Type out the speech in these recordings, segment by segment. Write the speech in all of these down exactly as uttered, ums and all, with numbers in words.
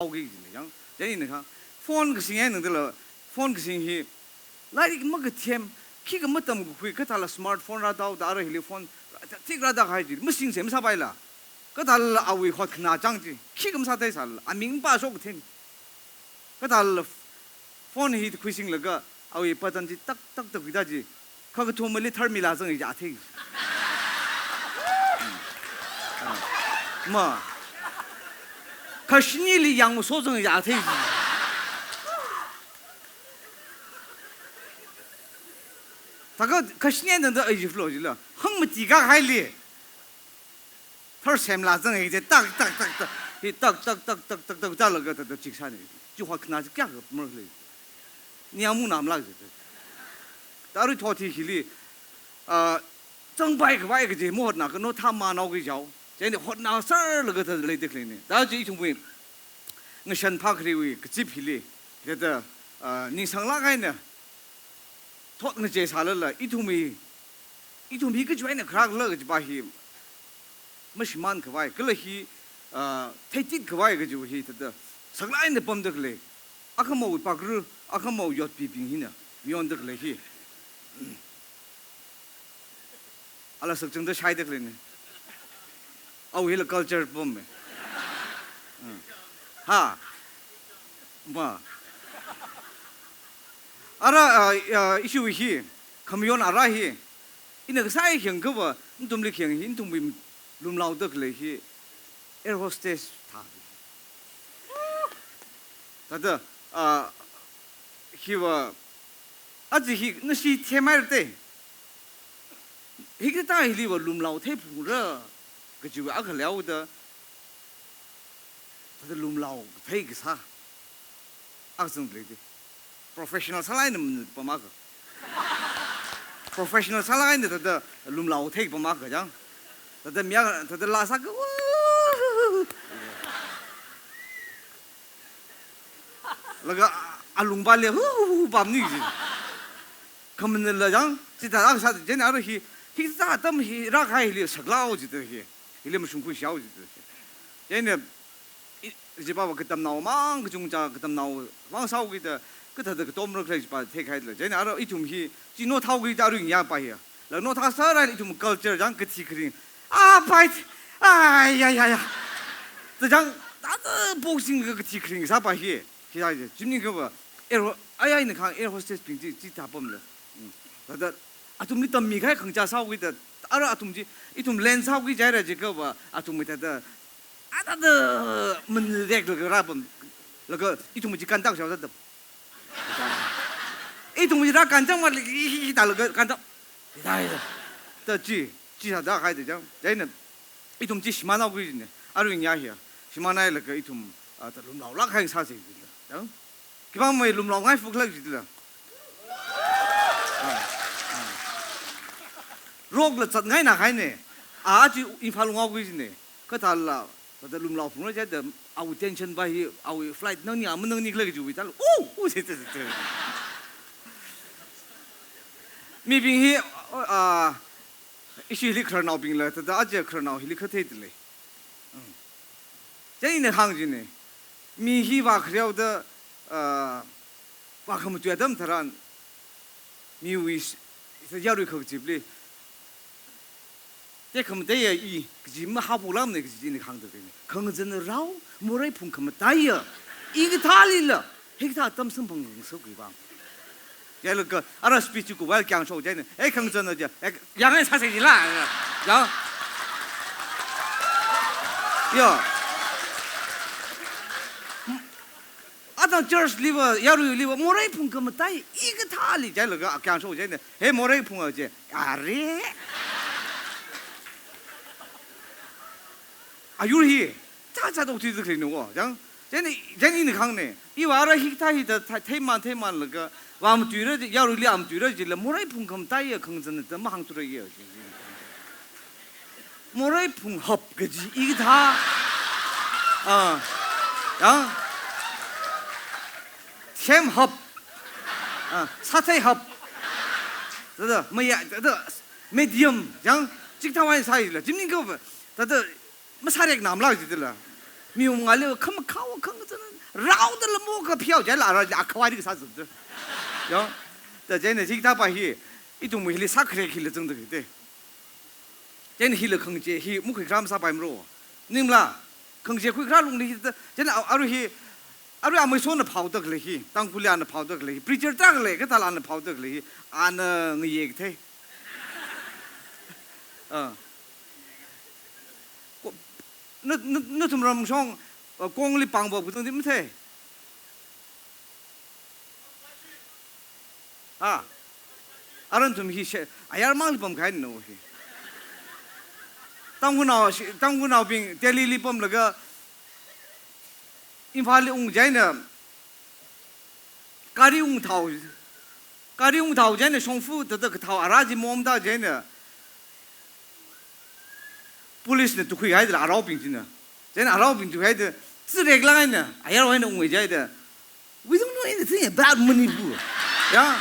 haoki jina yang. Chieina kha phone kasing eina dala, phone kasing hi lairik makathem, khikha matamkakhui, kathāla smartphone rāda haoda ara hili phone thik rāda kahai chi, masingse masāpaila. Kathāla awui hotkhanā chang chi, khikha masātheisāla, aming pāshok kathei. Kathāla phone hi khuisinglaga awui button chi tak tak tak khuida chi, kha kathumali tharmila zang ya thei. Ma. Khashinili yangso zang ya thei. Thākha khashini nanda ai ji flow jila. Hangmati kahaili. Thar semla zang hi tak tak tak tak. Hi tak tak tak tak tak tak da laga tak tak chik sāni. Chi hotkhanā chi kayākha marlei. Ni amu namla ji. Tari thot hi hili, ah, zangpai khavai kaji mahotnā kano thamānao ki jao. Chieina hotnāserlaga thāda leida khaleina. Da chi ithumwui ngashan phākhariwui kazip hili, thāda, ah, ningsanglāk eina thot ngacheisālala, ithumwui, ithum hi kachiwui eina kharākhala kajipa hi mashimān khavai, kala hi, ah, theitit khavai kajiwui hi thāda saklāk eina pamda khalei. Akhamowui pakru, akhamowui yotpibing hina mayonda khalei hi. Ala sakchangda shaida khaleina. Awui hila culture pam me. Hmm. Ha. Ma. Ara, ah, ah, issue hi, khamayon ara hi, ina kasā hi khayang kava, nathumli khayang hi, nathumwui lumlaoda khalei hi, air hostess thā. Thāda, ah, hiva, aja hi nashi themhaira te. Hikathā hiliva lumlao theiphungra kajiva akha leoda, thāda lumlao thei kasā. Akha zangda lei te. Professional sālāk eina pam akha. Professional sālāk eina thāda lumlao thei pam akha chang. Thāda mi akha, thāda laa sākha, laga alungpali hu hu hu pamni ji. Khamanala chang, chithāda akha sā, chieina ara hi, hikathā atam hi rākahai hili saklao jida hi. Hili mashungkhui shao jida hi. Chieina, i, jipawa katamnao mang, kachungcha katamnao mang sāhaokida, kathāda katomra khalei jipa theihaila. Chieina ara ithum hi, chi nothaokida ara ngyapa hi. La nothāsāra ithum culture chang kathi kharing. Ah, pai, ai, ai, ai, ai. Da chang, thāda boxing ka kathi kharing sāpa hi. Hi sā ji, chimning kava, air ho-, ai, ai, na khang air hostess bing chi, chithā pamla. Mm. Thāda, athumli tammi kahai khangachā sāhaokida, ara athum chi, ithum len sāhaoki jaira jiakhava, athum thāda, a thāda, manrek laga rāpam, laga ithum chi kantak shao thāda. Ithum chi rākantak ma, hi, hi, hi, thālaga kantak. Hi, hi, hi. Thāda chi, chi sāda haida chang. Chieina, ithum chi shimānhaoki jina. Ara ngyā hiya. Shimānhailaga ithum, ah, thāda lumlaolāk kahai sāsa jina. Chang. Khipāmei lumlaongai phukla jila. Rokla zatngaina kahaina. A chi Imphal ngaoki jina. Kathāla, thāda lumlao phungra jida, awui tension pa hi, awui flight nangni, a manangni khala kajiwui thāla. U, u, se, se, se, se. Mibing hi, ah, ishi hili khararnaobingla, thāda aja khararnao hili kathei thālei. Mm. Chieina hāng jina. Mi hi vākhareoda, ah, vākhamatui atam tharan, miwui s-, s-, yarui khangachipli, tekhamataiya i, kaji mahaophoklamna kaji ina hāngda kahaina. Khangazan rao, morei phung khamataiya, i kathālila, hikathā atam samphang ngasakki vang. Jilaga, ara speech chi kuvai kyang shok chieina, eh, khangazan na ja, eh, yang ai sāsa jila, ya. Ya. Athang church liva, yaruiliva, morei phung khamatai, i kathāli jilaga, kyang shok chieina, he morei phung a je, are. Ayur hi, cha cha tok tui tuk ri no, chang. Chieina, chieina ina hāngna, iva ara hikathā hi thā, thā, theiman, theimanlaga, vāmatuira, yaruili vāmatuira jila, morei phung khamataiya khangazan da mahāngthura ya. Morei phung hap kaji i kathā. Ah. Ya. Sem hap. Ah, sāthei hap. Thāda, maya, thāda, medium, chang, chikathāwui sāila, chimning kava, thāda, masārek namla jidala. Mi ungaliva khamakhao khangazan, raodala mokha pheowa jila ara akhavai kasā zangda. Ya. Da chieina chithāpa hi, ithum hili sākhare hila zangda kite. Chieina hila khangachei hi makhuikharā masāpaimara. Maningla, khangachei khuikharā lungli hi da, chieina a-, arui hi, arui amaisona phaoda khalei hi, Tangkhulli ana phaoda khalei hi, preacher tarākha lei, kathāla ana phaoda khalei hi, ana ngayei kathei. Ah. Ko-, na, na, nathum ramshong, uh, Kongli pāngva kazang di mathei. Ha. Ara nathum hi she, ayar mangli pamkahaina hi. Tangkhulnao shi, Tangkhulnaobing Delhili pamlaga Imphalli ung chieina, gari ungthao, gari ungthao chieina shongfa thāda kathao ara chi momda chieina, policena tukkhuihaida araobing china. Chieina araobing tukkhuihaida, zireklāk eina, ayarwui eina unghaida, "We don't know anything about Manipur." Ya.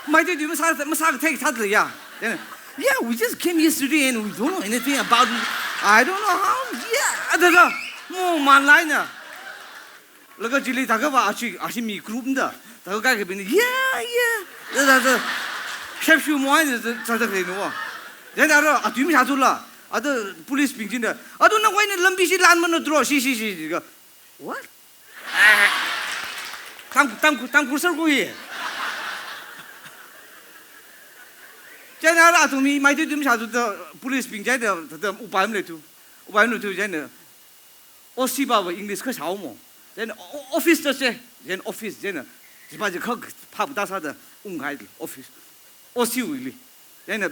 Maitui tui masā, masākathei sāda ya. Chieina, "Yeah, we just came yesterday and we don't know anything about it. I don't know how." Yeah, thāda, moman laina. Laga chili thākha va ashi, ashi mi group da. Thākha kaikhabing, "Yeah, yeah." Da, da, da. Shepshu moai da, da, da, da, no. Then ara atui mashāthulla. Ada policebing china, "Ado nawui eina lambi shi lanmana dro, shi, shi, shi," shi ka. What? Tang, Tang, Tangkhul sir ko hi. Chieina ara athum hi maitui tui mashāthuda policebing chieina, thāda upai maleithu. Upai maleithu chieina. O C pava English kha shao mo. Then o-, office ta se, then office, then, uh, chipa chi kha phap ta sāda ungkahai office. O C wuili. Then, uh,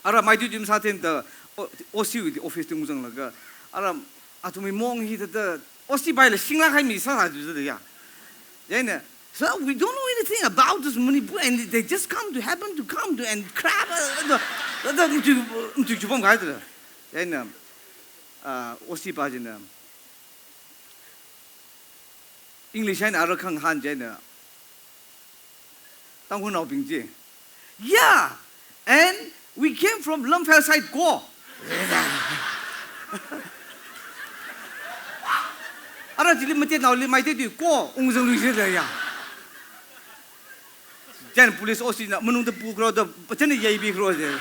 ara maitui tui masāthei da, o-, O C wuili office ta ungzanglaga. Ara athumwui mong hi thāda, O C paila shinglāk kahai mi sāsā ju da ya. Then, uh, "Sir, we don't know anything about this Manipur, and they just come to, happen to come to and grab, uh, the, the, the, to, to, to pamkahai da." Then, um, uh, O C pa china, English eina ara khangahān chieina, Tangkhulnaobing chi, "Yeah, and we came from Lamphel side ko." Ara chili matetnaoli maitui tui ko ungzanglui jila ya. Chieina police O C na manungda pukharo da, chieina yeibikharo je.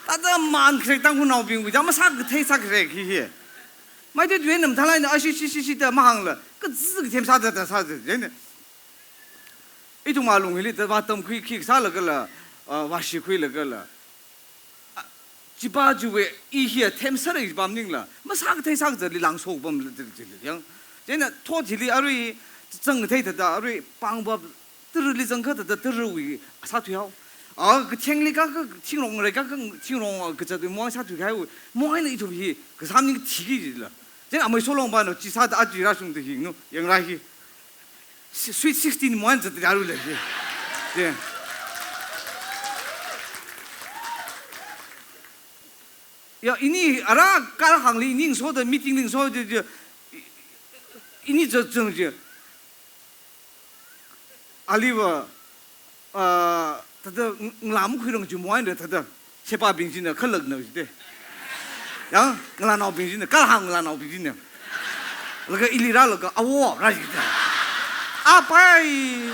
Thāda man kharek Tangkhulnaobingwui da masākathei sākharek hi hi. Maitui tui eina mathālāk eina ashi, shi, shi, shi da mahāngla, kazi kathem sāda, da sāda, chieina. Ithum alung hili da vātamkhui khi sālagala, uh, vāshikhuilagala. Ah, chipa chiwui i hi athem sāra chipa maningla, masākathei sākazatli langso pamla dil dil yang. Chieina thot hili arui zangkathei thāda, arui pāngva tarali zangkha thāda tarali sāthuihao. Ah, kathengli ka, ka thingrong rai ka, ka thingrong kazatwui mong sāthuikahaiwui mong eina ithum hi kasā maning thiki jila. Chieina amei Solong pano chi sāda aja rāshungda hingnu, yangra hi. Si-, Sweet sixteen mong zatda rālu lei chi. Chi. Ya, ini ara kal hāngli, ini ngasoda meeting li ngasoda, chi, chi, ini zat zang chi. Aliva, ah, thāda ng-, ngalā makhuirang chi mong eina thāda. Shepabing china khalakna jite. Ya, ngalānaobing china, kal hāng ngalānaobing china. Laga ili rālaga, "Awo," rā jite. "Apai."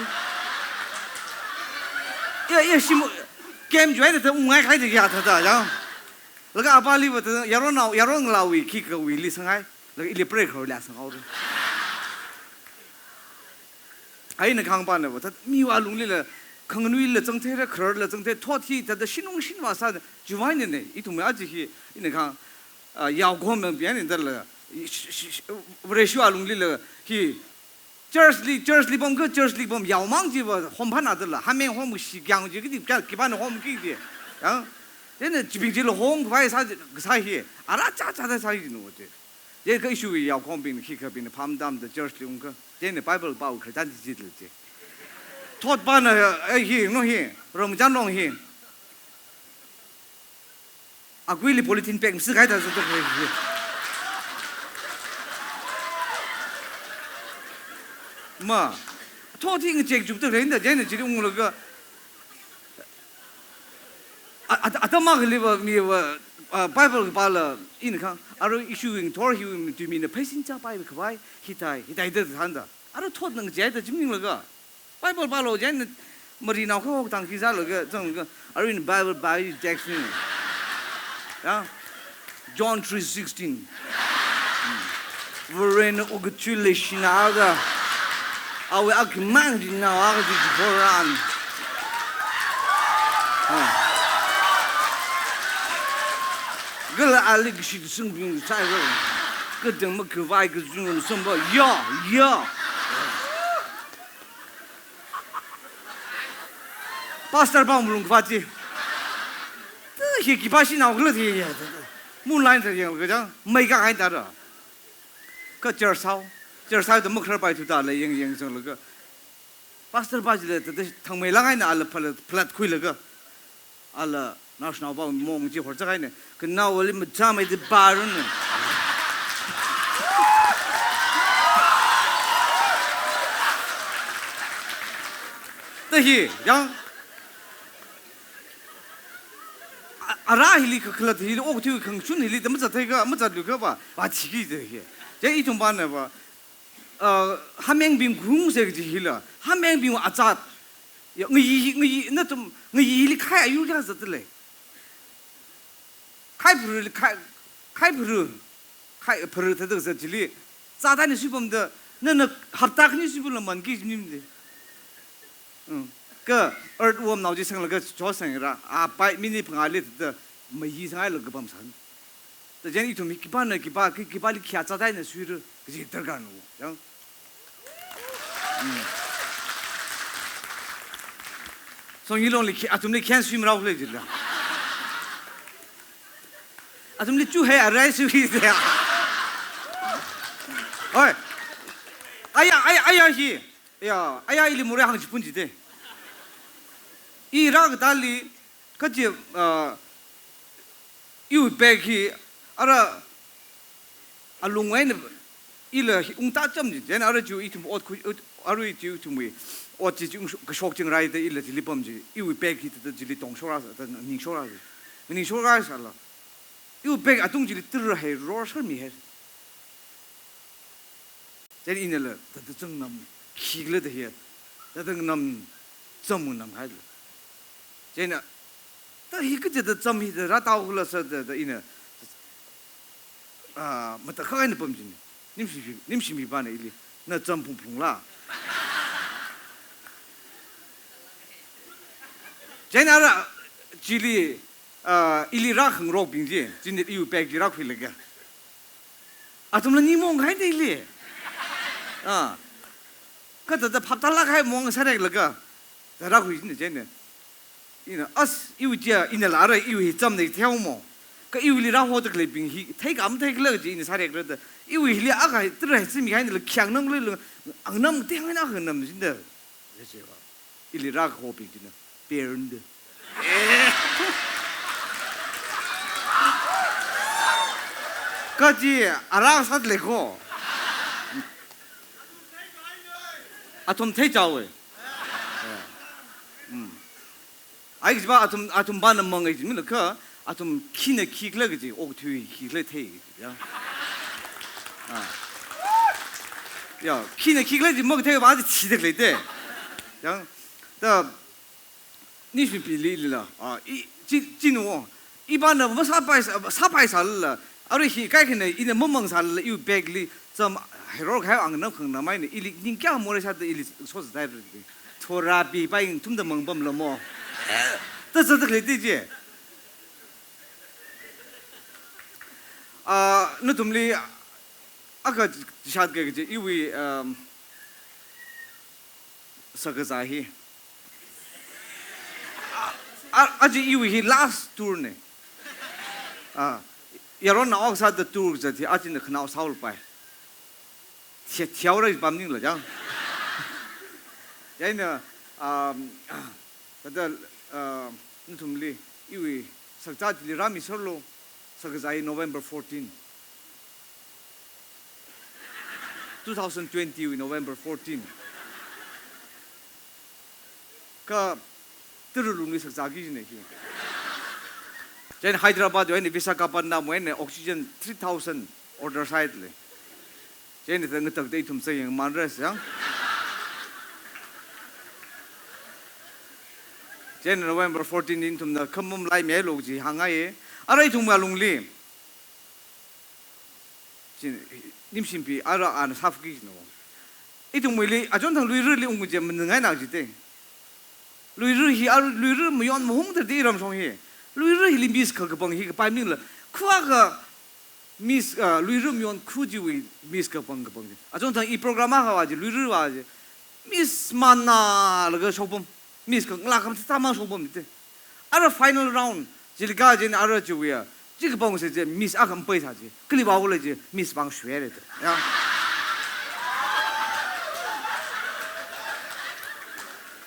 Ya, ya, shimo, kem juai thāda ungngai kahai de ya thāda, ya. Laga apaliva thāda, yaronnao, yaron ngalāwui khikha wuili sanghai. Laga ili pray khorla sanghaoda. Ai ina kahāng pana va, thāda miwui alunglila, khanganuila zangtheira, khararla zangthei, thot hi, thāda shinung shinva sā, chiwui einana, ithum aja hi, ina kahāng, ah, yaokhom yang pian dala, i, sh-, sh-, sh-, Vareshiwui alunglila, hi, church li, church li pamkha, church li pam, yaomang chiva, homphana dala, hameng hom shi kyang chi, kidi kya, kipana hom ki chi. Ya? Chieina chibing chila hong, khavai sā, kasā hi, ara cha cha da sā hi no chi. Chieina kha ishiwui yaokhombing, khikhabing, phamdamda church li ungkha. Chieina Bible pao khararchan chi jitla chi. Thot pana, eh, hi, no hi, Ramchanlong hi. Akuili polythene bag masi kahai thāda zatda hi. Ma, thot hi ngachek chukda reinda, chieina chili unglaga. At-, atam akhaliva miva, ah, Bible kapāla ina khang, arui ishiwui ngathor hiwui tuimina pheisin chāpai khavai, hithai, hithai da thānda. Arui thotna ngacheida chi maninglaga. Bible pālu chieina marinao kha hoktang khi zālaga, zanglaga, arui ina Bible pā text ni. Ya. John three sixteen. Hmm. Varena okathui leishinālaga, awui akhamang chi naowa kaji chiphoran. Hmm. Kala ali kashi kasangbing sailaga, katang makhavai kazung samba. Ya, ya. Pastor pā malung khavai chi. Ta hi khipā shanao khala thi ya. Moonlight ta yanglaga chang, mei kahai tara. Kha church hao, church hao ta makhararpai thuda la yang yang zanglaga. Pastor pā chila ta, ta thangmei lang eina ala phalat, phalatkhuilaga. Ala naoshinaopā mong chi horchak eina, kanaowali machāmeida pāra na. Ta hi, yang, a-, ara hili kakhalat hili, okathui khangachun hili, ta mazat thei kha, mazat lu kha va, va thiki ta hi. Chieina ithum pāna va, ah, hamengbing khungse kaji hila, hamengbing azat. Ya, ngayi, ngayi, nathum, ngayi hili khai ayur kayā zatdalei. Khai pharu, khai, khai pharu, khai pharu thāda zat chili. Zat eina suipamda, nana hapta khani suipamla manki nimde. Hmm. Kha earthworm nao chi sanglaga chosang ra, a pai minute phangāli thāda mayi sanghailaga pamsang. Ta chieina ithum hi khipāna khipā, khi-, khipāli khayā zat eina suira, kaji darkar no. Yang. Hmm. Songyilongli khi-, athumli khi eina suimarao khala jila. Athumli chu hai arai sui de. Oi. Aya, aya, aya hi. Ya, aya ili morei hāngchipun jide. I rākatali, kaji, ah, iwui bag hi, ara alung eina ila hi ungta cham ji, chieina ara chi ithum ot khui, ot, arui chi ithumwui ot chi, chi ung, kashok chingrai da ila chili pam ji, iwui bag hi ta chili tongshokra, ta ningshokra ji. Ningshokra sāla. Iwui bag atung chili tara hai, ror sar mi hai. Chieina inala, ta, ta chang nam, khikhala ta hiya, ta, ta nam, cham nam hai. Chieina, ta hi kaji ta cham hi ta rātao khala sā ta, ta ina, ah, matakhak eina pam chieina, nimshi, nimshi mipāna ili, na cham phungphung la. Chieina ara, chili, ah, ili rākhangarokbing chi, chieina iwui bag chi rākhuilaga. Athumla ning mong hai da ili. Ah. Kha ta, ta phap tālāk hai mong sāreklaga. Ta rākhui chieina chieina. Ina, as, iwui chiya, inala ara iwui hi cham nei theo mo. Kha iwuili rāhoda khaleibing hi, theikha matheikhala kaji ina sārekra da. Iwui hili akha, tara hai simi hai nala khi angnam khala, angnam te hai na angnam jin da. Yache wa. Ili rākahobing china. Parent da. Eh. Kaji ara sāda lei ko. Athum theichaowe. Eh. Hmm. Ai kajiva athum, athum pāna mang ai jimila kha, athum khina khikhala kaji, okathui khikhala thei kaji, ya. Ah. Ya, khina khikhala ji makathei va ji thida khalei te. Ya. Ta, nishmi pili lila, ah, i, chi, chinu, ipāna masāpai sā, sāpai sālala, arui hi kaikhana ina mamang sālala, iwui bag li, cham, hairor khai angnam khangnam eina, ili ning kayā morei sāda ili sosāda ri. Thora pi pai ing thumda mang pamla mo. Ta zāda khalei te chi. Ah, nathumli, akha chishat kaji, iwui, um, shakazā hi. A, a, aja iwui hi last tour ne. Ah, yaron na ok sāda tour zat hi, ajana khanao saol pai. Thia, thiaora pam ningla chang. Yaina, um, kada, um, nathumli, iwui, shakazā chili rāmi sārlo, shakazā hi November fourteen. Two thousand twenty wui November fourteen. Kha tara lungli shakazā ki jine hi. Chieina Hyderabad wui eina Visakhapatnam wui eina oxygen three thousand order sāhaida lei. Chieina ta ngatakta ithum sāyangmanra siyang. Chieina November fourteen ithumna khamam laimei lo chi hāngngaiya. Ara ithum alungli. Chi nimshimpi ara ana sāfki no. Ithumwuili achonthang Luirarli ungkaje maningainak jite. Luirar hi ar Luirar mayon mahungda di ramshong hi. Luirar hili miss kakapang hi kapai maningla. Khuakha miss, ah, Luirar mayon khu chiwui miss kapang kapang chi. Achonthang i program akha vāji, Luirar vāji. Miss manalaga shokpam. Miss khangalā khamsā tamang shokpam te. Ara final round, chili kha chieina ara chiwui ya. Chi kapangsa chi, miss akha mapai sā chi. Kali vāula chi, miss pāng shwe re te. Ya.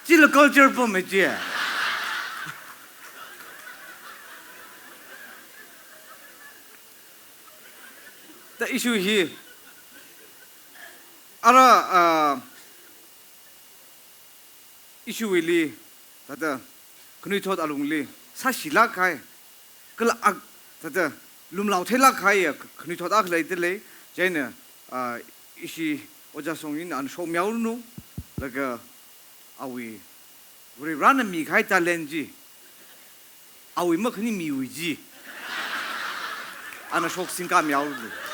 Chila culture pam chi. Ta issue hi. Ara, ah, issue wuili, thāda, khanuithot alungli, sāshilāk kahai, kala ak, thāda, lumlao theilāk kahai ya, khanuithot akha leida lei, chieina, ah, ishi Ojā Songyinna ana shokmihaoranu, laga awui, Varivarana mikahai talent chi, awui makhani miwui chi, ana shok singkāmihaoranu.